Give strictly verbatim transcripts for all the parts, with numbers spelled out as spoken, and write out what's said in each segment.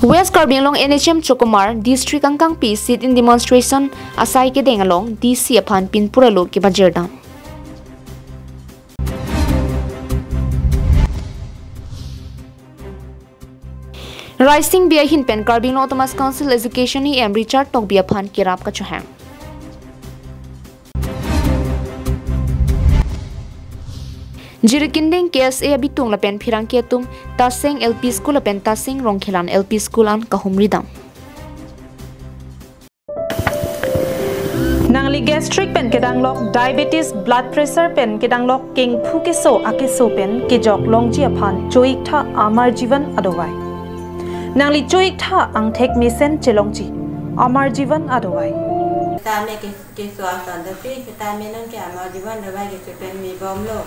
West Karbi Anglong N H M chokomar, district angkangpi sit-in demonstration asai kedeng along D C aphan pinpura lo kebajirdam. Raising Bey ahin pen Karbi Anglong Autonomous Council Education E M Richard Tokbi aphan kerap kachohang. Jirikinding K S A abitung lapen pherangke atum Taseng L P School lapen Taseng Rongkhelan L P School an kahumridam. Nangli gastric pen kedanglok, diabetes, blood pressure pen kedanglok, kengphu keso akeso pen kejok longji aphan cho-iktha Amar Jeevan adawai. Nangli cho-iktha angthek mesen chelongji Amar Jeevan adawai. Tame ke, keso ason tapi, tame nang ke Amar Jeevan adawai keso pen mi bomlo.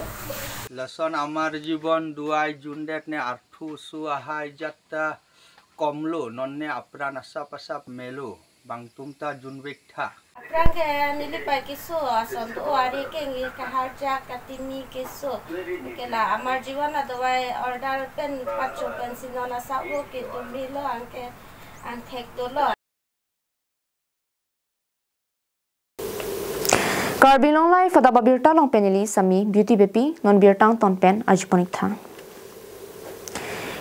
Lason Amar Jeevan adawai jundet ne arthu su ahai jatta komlo, nonne apran asap asap melo, bangtum ta junvektha. Apran ke neli pai keso ason do, ari ke ngi kaharja katimi keso. Ke la Amar Jeevan adawai order pen pacho pensi non asap lo ke tumilo, anke angthek dolo. Karbi Anglong Live adap abirta along pen neli Sami Beauty Beypi, non birta angton pen arjupon-iktha.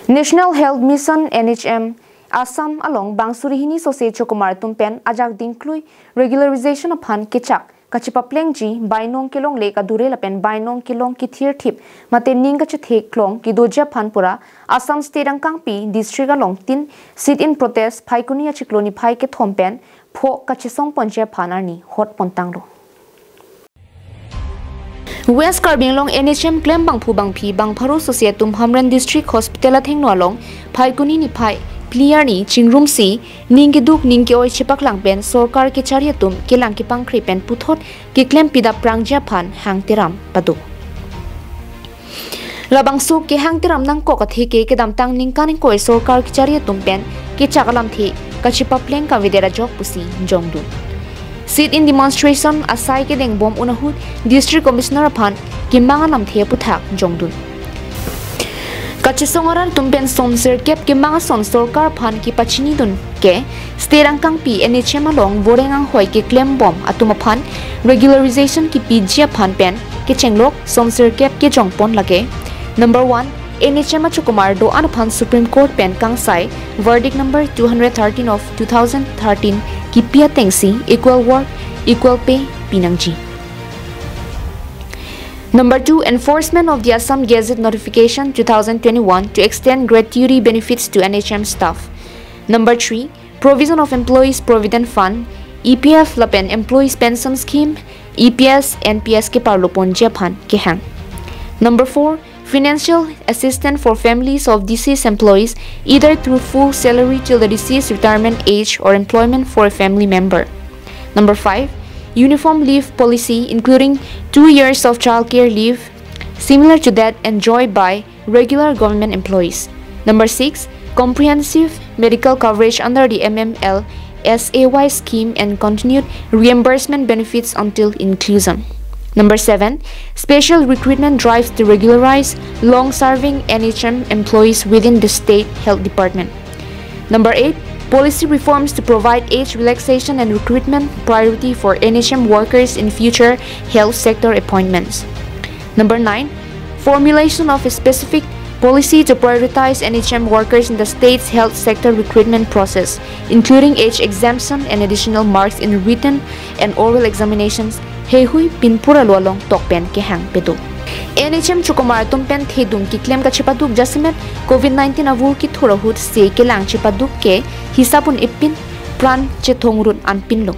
National Health Mission N H M Assam along bang suri hini sose chokomar atum pen ajak dingklui regularization aphan kechak kachepaplengji bainong kelongle kadure lapen bainong kelong kethirthip mate ning kachetheklong kedoji aphan pura Assam State angkangpi district along tin sit-in protest Phaikuni achiklo niphai kethom pen pho kachesongponji aphan arni hotpontanglo. West Karbi Anglong N H M klem bangphu bangphi bangpharo sose atum Hamren District Hospital athengno along Phaikuni niphai phli arni chingrumsi ning keduk ning ke-oi chepaklang pen sorkar kechari atum kelang kepangkre pen puthot keklem pidap prangji aphan hangteram pado. Labangso kehangteram nangkok atheke kedamtang ningkan ingkoi sorkar kechari atum pen kechak alamthe kachepapleng kavedet ajok pusi jongdun. Sit-in demonstration asai kedeng bom un ahut District Commissioner aphan kemang alamthe aputhak jongdun. Kachesong arat atum pen somsirkep kemang ason sorkar aphan kepachinidun ke State angkangpi N H M along voreng anghoi keklem bom atum aphan regularization kepiji aphan pen kechenglok somsirkep kejongpon lake. Number one, N H M achokomar do-an aphan Supreme Court pen kangsai verdict number two hundred thirteen of two thousand thirteen kipi atengsi equal work, equal pay pinangji. Number two, enforcement of the Assam Gazette notification two thousand twenty-one to extend gratuity benefits to N H M staff. Number three, provision of Employees Provident Fund, E P F lapen Employees Pension Scheme, E P S, N P S keparloponji aphan kehang. Number four, financial assistance for families of deceased employees, either through full salary till the deceased retirement age or employment for a family member. Number five, uniform leave policy, including two years of childcare leave, similar to that enjoyed by regular government employees. Number six, comprehensive medical coverage under the M M L S A Y scheme and continued reimbursement benefits until inclusion. Number seven, special recruitment drives to regularize long-serving N H M employees within the state health department. Number eight, policy reforms to provide age relaxation and recruitment priority for N H M workers in future health sector appointments. Number nine, formulation of a specific policy to prioritize N H M workers in the state's health sector recruitment process, including age exemption and additional marks in written and oral examinations, heihui pinpura lo along tok pen kehang pado. N H M chokomar atum pen thedung keklem kachepaduk jasemet covid nineteen avur kethur ahut se kelang chepaduk ke hisap un-e pin pran chethongrut anpinlo.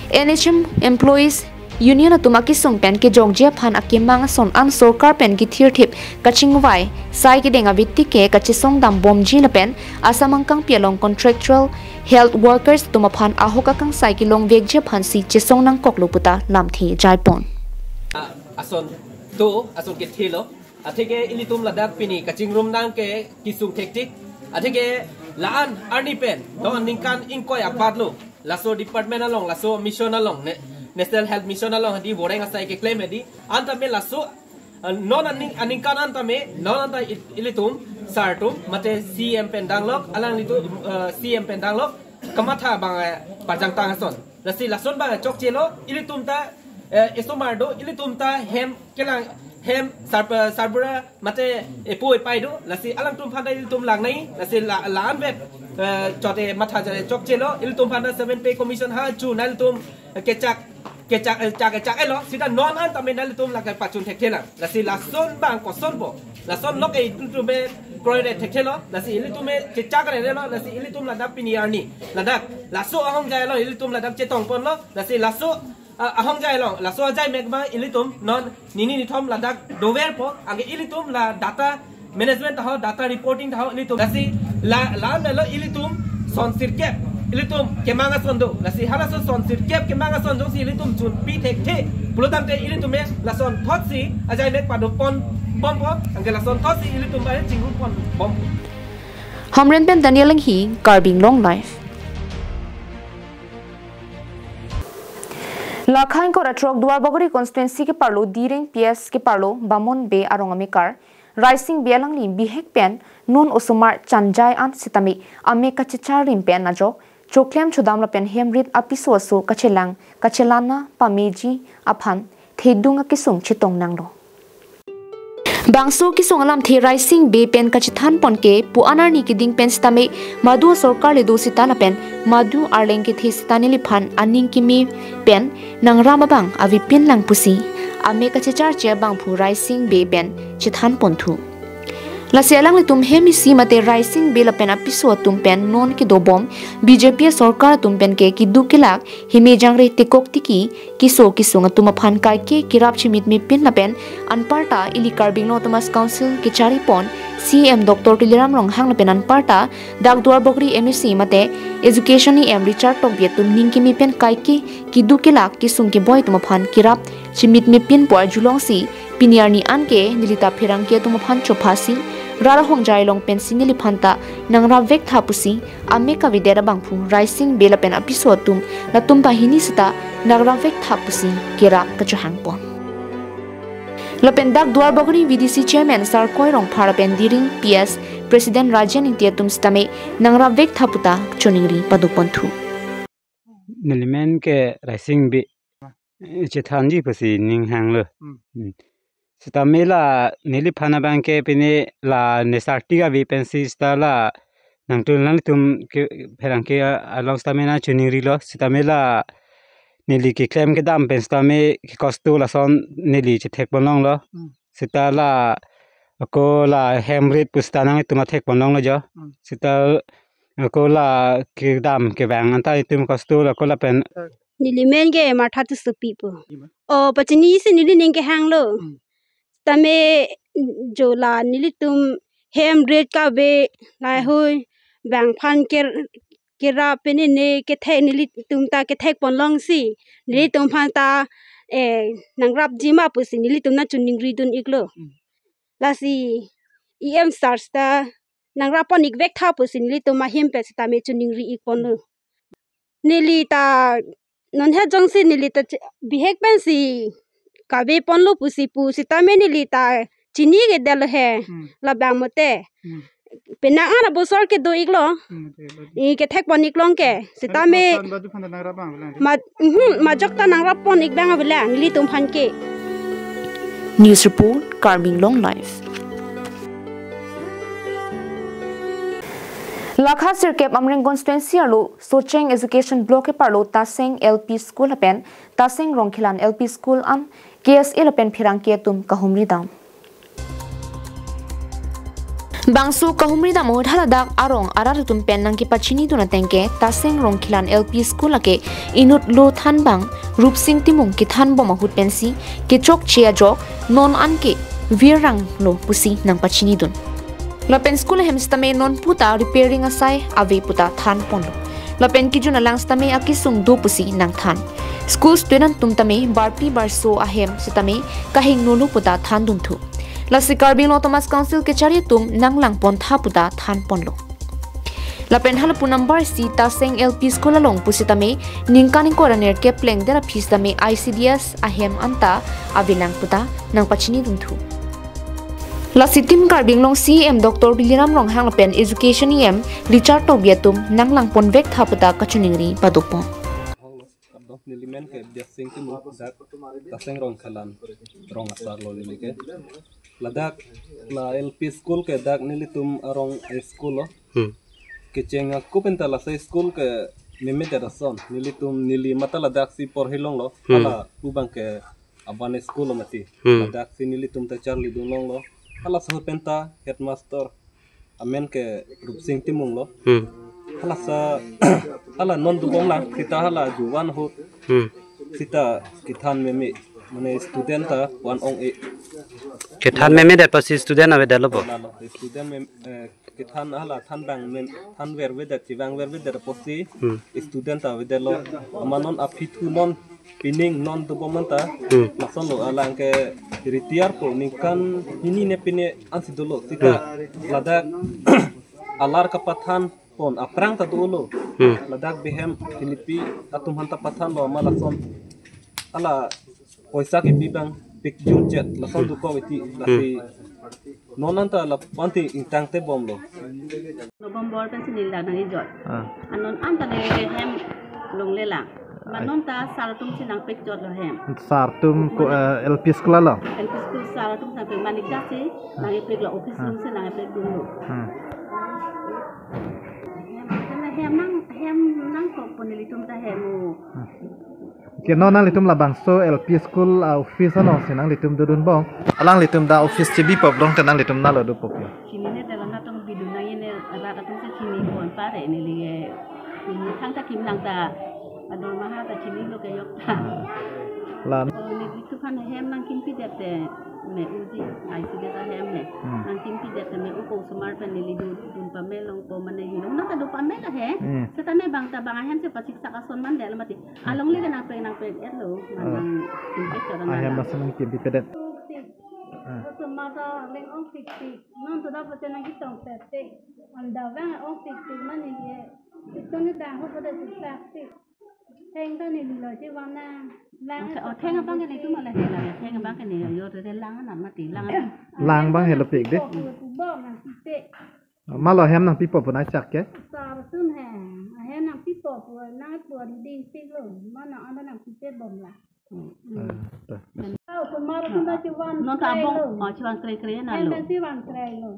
N H M employees union atum akesung pen kejokji aphan akemang ason an sorkar pen kethirthip kachingvai sai kedeng ave tik ke kachesongdam bomji lapen Assam angkangpi along contractual health workers atum aphan ahok akangsai kelongvekji aphansi chesong nangkoklo puta lamthe jaipon. Ason do, ason kethelo. Atheke ilitum ladak pini kachingrum nang ke kesung thektik. Atheke la-an arni pen, do ningkan ingkoi abatlo. Laso department along, laso mission along, ne-, National Health Mission along, hadi voreng asai keklem hadi. Antame laso, eh, non aning, aningkan antame, non anta it-, ilitum, Sir atum, mate C M pen danglok, alanglitum, eh, C M pen danglok, kamatha abang, eh, pajangtang ason. Lasi lason abang chokchelo, ilitum ta, eh, esomar do, ilitum ta hem kelang, hem sar-, eh, sarbura, mate epo epai do, lasi alangtum aphan ta ilitum langnai, lasi la, la-anvet, eh, chote matha jare chokchelo, ilitum aphan ta seven pay commission ha chu nanglitum, eh, kechak, kechak, eh, chak, chak elo, sita non an tame nanglitum lake pachun thekthelang. Lasi lason abang kosonpo. Lason lok e ilitum me kroire thekthelo. Lasi ilitum me chechakre lo. Lasi ilitum ladak pini arni. Ladak. Laso ahongjai lo. Ilitum ladak chetongponlo. Lasi laso, ah, ahongjai lo. Laso ajai mek abang ilitum non nini nithom ladak doverpo. Anke ilitum la data management taho, data reporting taho, ilitum. Lasi la, la melo ilitum son sirkep, ilitum kemang ason do. Lasi halaso son sirkep kemang ason jongsi ilitum chunpi thekthe pulotangte ilitum me lason thotsi ajai mek padopon bompo, anke lason thotsi ilitum ba chingrupon bompo. Hamren pen Daniel Enghi, Karbi Anglong Live. Lakha ingkoi ra throk Duarbagori constituency keparlo Diring P S keparlo Bamon Bey arong amekar Raising Bey alangli bihek pen non osomar chanjai an sitame amek kachechar rim pen ajok choklem chodam lapen hem rit apiso aso kachelang kachelana pameji aphan thedung akesung chetong nanglo. Bangso kesung alamthe Raising Bey pen kachethanpon ke pu-an arni keding pen sitame madu sorkar le do sita lapen madu arleng kethe sita neliphan aning keme pen nangram abang avepin lang pusi amek kachecharche abangphu Raising Bey pen chethanponthu. Lasi alanglitum hem isi mate Raising Bey lapen apiso atum pen non kedobom B J P sorkar atum pen ke keduk kelak heme jangre tekok tiki keso kesung atum aphan kaike kerap chimit mepin lapen anparta ili Karbi Anglong Autonomous Council kecharipon C M Doctor Tuliram Ronghang lapen anparta dak Duarbagori M A C mate Education E M Richard Tokbi atum ning keme pen kaike keduk kelak kesung keboi atum aphan kerap chimit mepinpo arjulongsi pini arni anke nelita pherangke atum aphan chophasi rat ahongjai along pensi neliphan ta nangrap vektha pusi amek kavedet abangphu Raising Bey lapen apiso atum latum banghini sita nangrap vektha pusi kerap kachohangpon. Lapen dak Duarbagori V D C Chairman Sarkoi Rongphar lapen Diring P S President Rajen Ingti atum sitame nangrap vektha puta choningri padoponthu. Nelimen ke Raising Bey, eh, chethanji pusi ning hanglo. Hmm. Hmm. Sitame la neliphan abang ke pine la nesarti kave pensi sita la nangtum nangtum ke pherangke along sitame nangchoningrilo. Sitame la neli keklem kedam pen sitame kekosto lason neli chethekpon longlo. Hmm. Sita la ako la hem rit pu sita nangtum athekpon longlo jo. Hmm. Sita ako la kedam kevang anta itum kosto la ako lapen. Nelimen ke Martha Tissopi pu. Ima. O, pachini isi neli ning kehanglo. Hmm. Tame jo la nelitum hem rit kave lahei bang aphan ker-, kerap penene kethek nelitum ta kethekpon longsi nelitum aphan ta, eh, nangrapji ma pusi nelitum nangchoningridun iklo. Hmm. Lasi E M sir ta nangrappon ik vektha pusi nelitum ahin pen sitame choningri ikponlo. Neli ta non he jongsi neli ta che-, bihek pensi kaveponlo pusi pu sitame neli ta chini kedetlo he. Hmm. Labang mote. Hmm. Penang an abosor kedo iklo. Hmm, betul, betul. I kethekpon iklong ke. Sitame. Kan badu phan nangrap abang bilang. Ma, mhm, majok ta nangrappon ik abang bilang nelitum aphan ke. News report, Karbi Anglong Live. Lakha sirkep Amreng constituency arlo Socheng Education Block keparlo Taseng L P School lapen Taseng Rongkhelan L P School an K S A lapen pherangke atum kahumri dam. Bangso kahumri dam ahut haladak arong arat atum pen nangkepachinidun ateng ke Taseng Rongkhelan L P School lake inut lo than abang Rupsing Timung kethanbom ahut pensi kechokche ajok non an ke virranglo pusi nangpachinidun. Lapen school ahem sitame non puta repairing asai ave puta thanponlo. Lapen kejun alang sitame akesung do pusi nangthan. School student atum tame barpi barso ahem sitame kahingnolo puta thandunthu. Lasi Karbi Anglong Autonomous Council kechari atum nanglangpontha puta thanponlo. Lapen halapu number isi Taseng L P School along pusitame ningkan ingkoi ra nerkep plengdet aphi sitame I C D S ahem anta avelang puta nangpachinidunthu. Lasi Team Karbi Anglong C E M Doctor Tuliram Ronghang lapen Education E M Richard Tokbi atum nanglang ponvek tha puta kachiningri padopon. Kardom, neli men ke Biasing Timung, dak Kaseng Rongkhalan rong asar lo neli ke. Ladak la L P school ke dak nelitum arong a school lo. Hmm. Kecheng ako penta laso school ke memedet ason. Nelitum neli mata ladak si porhi longlo. Hmm. Hala pu abang ke aban school lo mati. Hmm. Ladak si nelitum ta charlidun longlo. Hala so penta headmaster amen ke Rupsing Timung lo. Hmm. Hala sa hala non dobom lang, sita hala juvan ahut. Hmm. Sita kethan meme, mane student ta van ong-e. Kethan memedet apotsi student avedetlo bo? Lalo, student mem, eh, kethan hala than abang mem, than vervedet, chevang vervedet apotsi. Hmm. Student ta avedetlo. Amat non aphi thu non pining non dobom anta. Hmm. Lason lo alang ke retire po ningkan hini ne pine ansi dolo. Sita, hmm, ladak alar kapathan pon aphrang ta dolo. Hmm. Ladak bihem hinipi atum aphan ta pathan lo amat lason. Hala poisa kepi abang pik jurjet lason, hmm, dokok iti lasi. Hmm. Non anta la panti ingtang te bomlo. November pensi neli la nangkejor. Ah. Anon anta neli hem longle lang. Amat non ta sar atum si nangpikjor lo hem. Sar atum ko, eh, L P school lo? L P school sar atum si nangpik, manik dak si nangpik lo, office, ah, room si nangpik dunlo. Hmm. Hem, hem nang, hem nangkok pon nelitum ta hem o. Hmm. Ke non nanglitum labangso L P school a office along si nanglitum dodun bom. Alanglitum ta office chebi pop long te nanglitum nalo dopo ke. Chinine, dalam natong bidun nang ini rat atum si chini pon pare neli ke. Ini thangta kim nangta ador maha ta chinilo ke yok ta. Hmm. Lan. Oh, nelitum aphan hem nangkimpidet te me uji, I C D ta hem he. Hmm. Nangkimpidet te me uko osomar pen neli dodun pame longpo mane hilo. Nangta do pame ta he. Hmm. Seta me abang ta abang ahem si pachiksak ason mandetlo mati. Alongle ke nangpek nangpek-et lo, ah, nang, nangpek chot ahem nang. Lason nangkimpipedet. Ah. Osomar ta leng ong tiktik. Non to da pachak nangketong tiktik. Anda bang ong tiktik mane ye. Itu ni dah ho pada tiktik. Theng ta neli lo si van nang. Lang. Oh, theng abang ke nelitum le he lang. Theng abang ke neli yo te lang anam mati. Lang. Lang abang helo pik de. Pu pu bom nangpipe. Malo hem nangpipo pun achak ke? Sar atum he. Ahem nangpipo pu nangpo ding pik lo. Mane anda nangpipe bom la. Hmm. Ah, ta. Oh, osomar atum ta chevan. Non ta kre bong lo. Oh, chevan kre kre na. Hem lo. Pen chevan kre lo.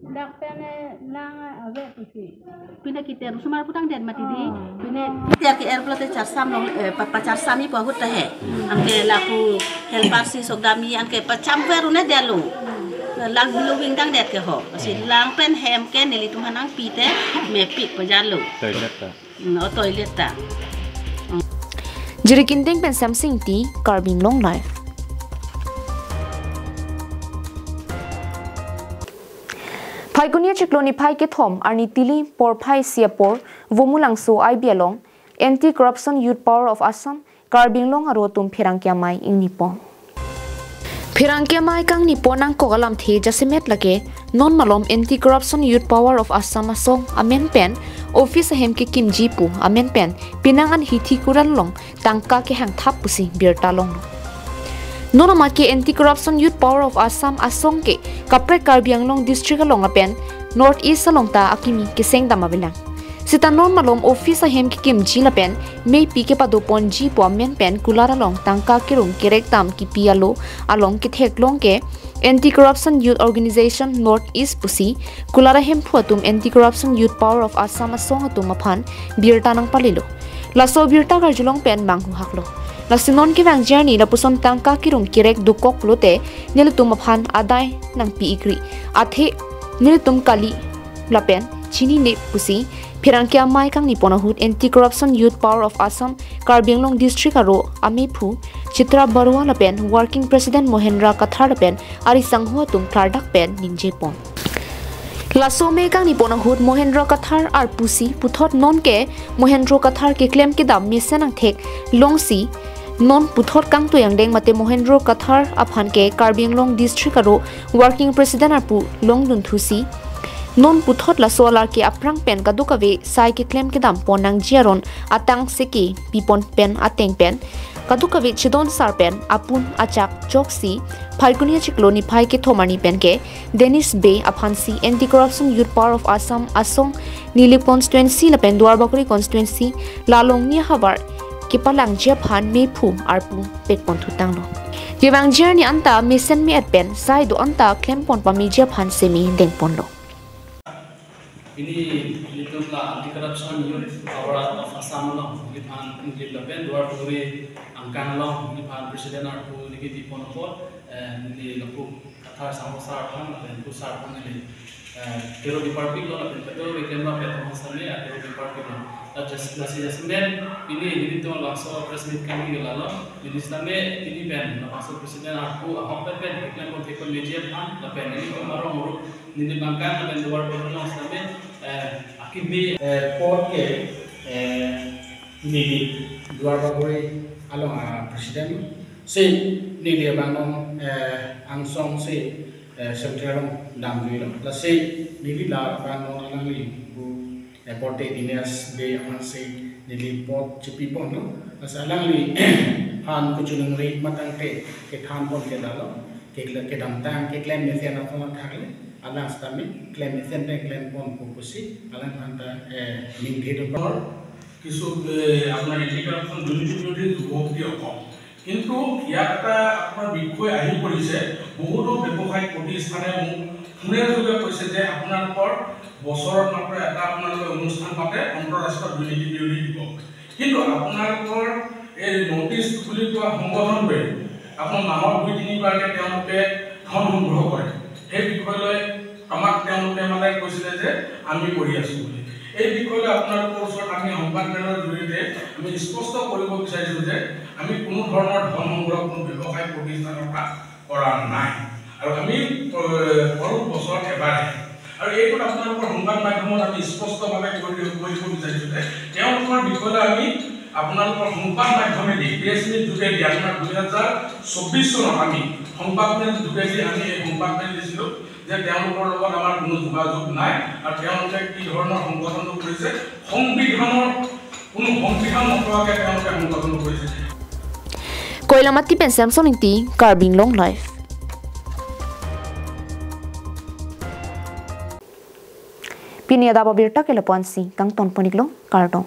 Dak pen, eh, lang ave pusi. Pine kiter osomar putangdet mati di. Oh. Pine kiter ke-er pulote charsam long, eh, pa, pacharsam-ipo ahut ta he. Anke lapu helper si sokdam-i anke pacham ver un-edetlo. Lang helo vingtangdet ke ho. Si lang pen hem ke nelitum aphan nangpi te mepik pajarlo. Toilet ta. Hmm, oh, toilet ta. Hmm. Jirikinding pen Samsing T, Karbi Anglong Live. Phaikuni achiklo niphai kethom arni tili porphai isi apor Vomulangso I B along Anti Corruption Youth Power of Assam Karbi Anglong aro atum pherangke amei ingnipon. Pherangke amei kangnipon nangkok alamthe jasemet lake non malom Anti Corruption Youth Power of Assam asong amen pen office ahem kekimji pu amen pen penang an hithi kural along tangka kehangthap pusi birta longlo. Non amat ke Anti Corruption Youth Power of Assam asong ke kaprek Karbi Anglong district along lapen North East along ta akimi kesengdam avelang. Seta non malom office ahem kekimji lapen meipi kepadoponji pu amen pen kular along tangka kerung kerek dam kipi alo along ketheklong ke Anti Corruption Youth Organization North East pusi kular ahemphu atum Anti Corruption Youth Power of Assam asong atum aphan birta nangpalelo. Laso birta karjulong pen manghuhaklo. Lasi non kevangji arni lapuson tangka kerung kerek dokok lote nelitum aphan adai nangpi-ikri. Athe nelitum kali lapen chinine pusi pherangke amei kangnipon ahut Anti Corruption Youth Power of Assam Karbi Anglong District aro amephu Chitra Baruah lapen Working President Mohendra Kathar lapen ari sangho atum klardak pen ningjepon. Laso amei kangnipon ahut Mohendra Kathar arpusi puthot non ke Mohendra Kathar keklem kedam mesen angthek longsi non puthot kangtui angdeng mate Mohendra Kathar aphan ke Karbi Anglong District aro Working President arpu longdunthusi non puthot laso alar ke aphrang pen kadokave sai keklem kedampon nangji aron atang seke pipon pen ateng pen Kadokave chedon sar pen apun achak choksi Phalguni achiklo niphai kethom arni pen ke Dennis Bey aphansi Anti-Corruption Youth Power of Assam asong Nilip constituency lapen Duarbagori constituency la along ni ahavar kepalangji aphan mephu arpu pekpon thutanglo. Kevangji arni anta mesen me-et pen sai do anta klempon pameji aphan semi dengponlo. Pini nelitum la Anti Corruption Youth Power of Assam along neliphan Nilip lapen Duarbagori angkang along neliphan president arpu neli kipon apot, eh, neli lapu Kathar Sangho sar aphan lapen pu sar aphan neli, eh, kero dipar piklo lapen kero keklem la pet aphan sami, eh, kero dipar piklo. La jas-, lasi jasemet pini nelitum labangso press meet kami ke lalo. Neli sitame pini pen labangso president arpu ahok pen pen keklempon thekpon meji aphan lapen nelitum arong rup Nilip angkang lapen Duarbagori along sitame, eh, akimi, eh, pot ke, eh, Nilip Duarbagori along, ah, president. Si neli abang non, eh, angsong si, eh, secretary along damjuilo. Lasi neli la abang non alangli pu, eh, pot te Dinesh Bey aphansi neli pot chepiponlo. Lasi alangliphan kachiningri matangte kethanpon ke lalo. Kekle-, kedamtang keklem mesen athon athak le, alang sitame klem mesen pen klempon pu pusi alangphan ta, eh, ningthedun. কিছু, এ, আপোনাৰ anti corruption দুৰ্নীতি বিৰোধী যুৱক বুলি অসম। কিন্তু ইয়াত এটা আপোনাৰ বিষয় আহি পৰিছে, বহুতো ব্যৱসায়িক প্ৰতিষ্ঠানে মোক ফোনৰ যোগে কৈছে যে আপোনালোকৰ বছৰত মাত্ৰ এটা আপোনালোকে অনুষ্ঠান পাতে, আন্তঃৰাষ্ট্ৰীয় দুৰ্নীতি বিৰোধী দিৱস। কিন্তু আপোনালোকৰ এই নৰ্থ ইষ্ট বুলি কোৱা সংগঠনটোৱে আপোনাৰ মাহত দুই তিনিবাৰকে তেওঁলোকে ধন সংগ্ৰহ কৰে। সেই বিষয় লৈ আমাক তেওঁলোকে মানে কৈছিলে যে আমি কৰি আছো বুলি। এই বিষয় লৈ আপোনালোকৰ ওচৰত আমি সংবাদমেলৰ জৰিয়তে আমি স্পষ্ট কৰিব বিচাৰিছো যে আমি কোনো ধৰণৰ ধন সংগ্ৰহ কোনো ব্যৱসায় প্ৰতিষ্ঠানৰ পৰা কৰা নাই। আৰু আমি, এ, সৰু বছৰত এবাৰহে। আৰু এইটোত আপোনালোকৰ সংবাদ মাধ্যমত আমি স্পষ্টভাৱে কৈ দিব, কৈ দিব বিচাৰিছো যে তেওঁলোকৰ বিষয়ে আমি আপোনালোকৰ সংবাদ মাধ্যমেদি, প্ৰেছ মিট যোগেদি আপোনাৰ দুই হাজাৰ চৌব্বিছ চনত আমি সংবাদ মেল যোগেদি আমি এই সংবাদ মেল দিছিলো যে তেওঁলোকৰ লগত আমাৰ কোনো যোগাযোগ নাই আৰু তেওঁলোকে কি ধৰণৰ সংগঠন কৰিছে, সংবিধানৰ কোনো সংবিধান নথকাকে তেওঁলোকে সংগঠন কৰিছে। Koilamati pen Samson Ingti, Karbi Anglong Live. Pini adap abirta ke lapu-ansi kangtonpon-iklo, kardom.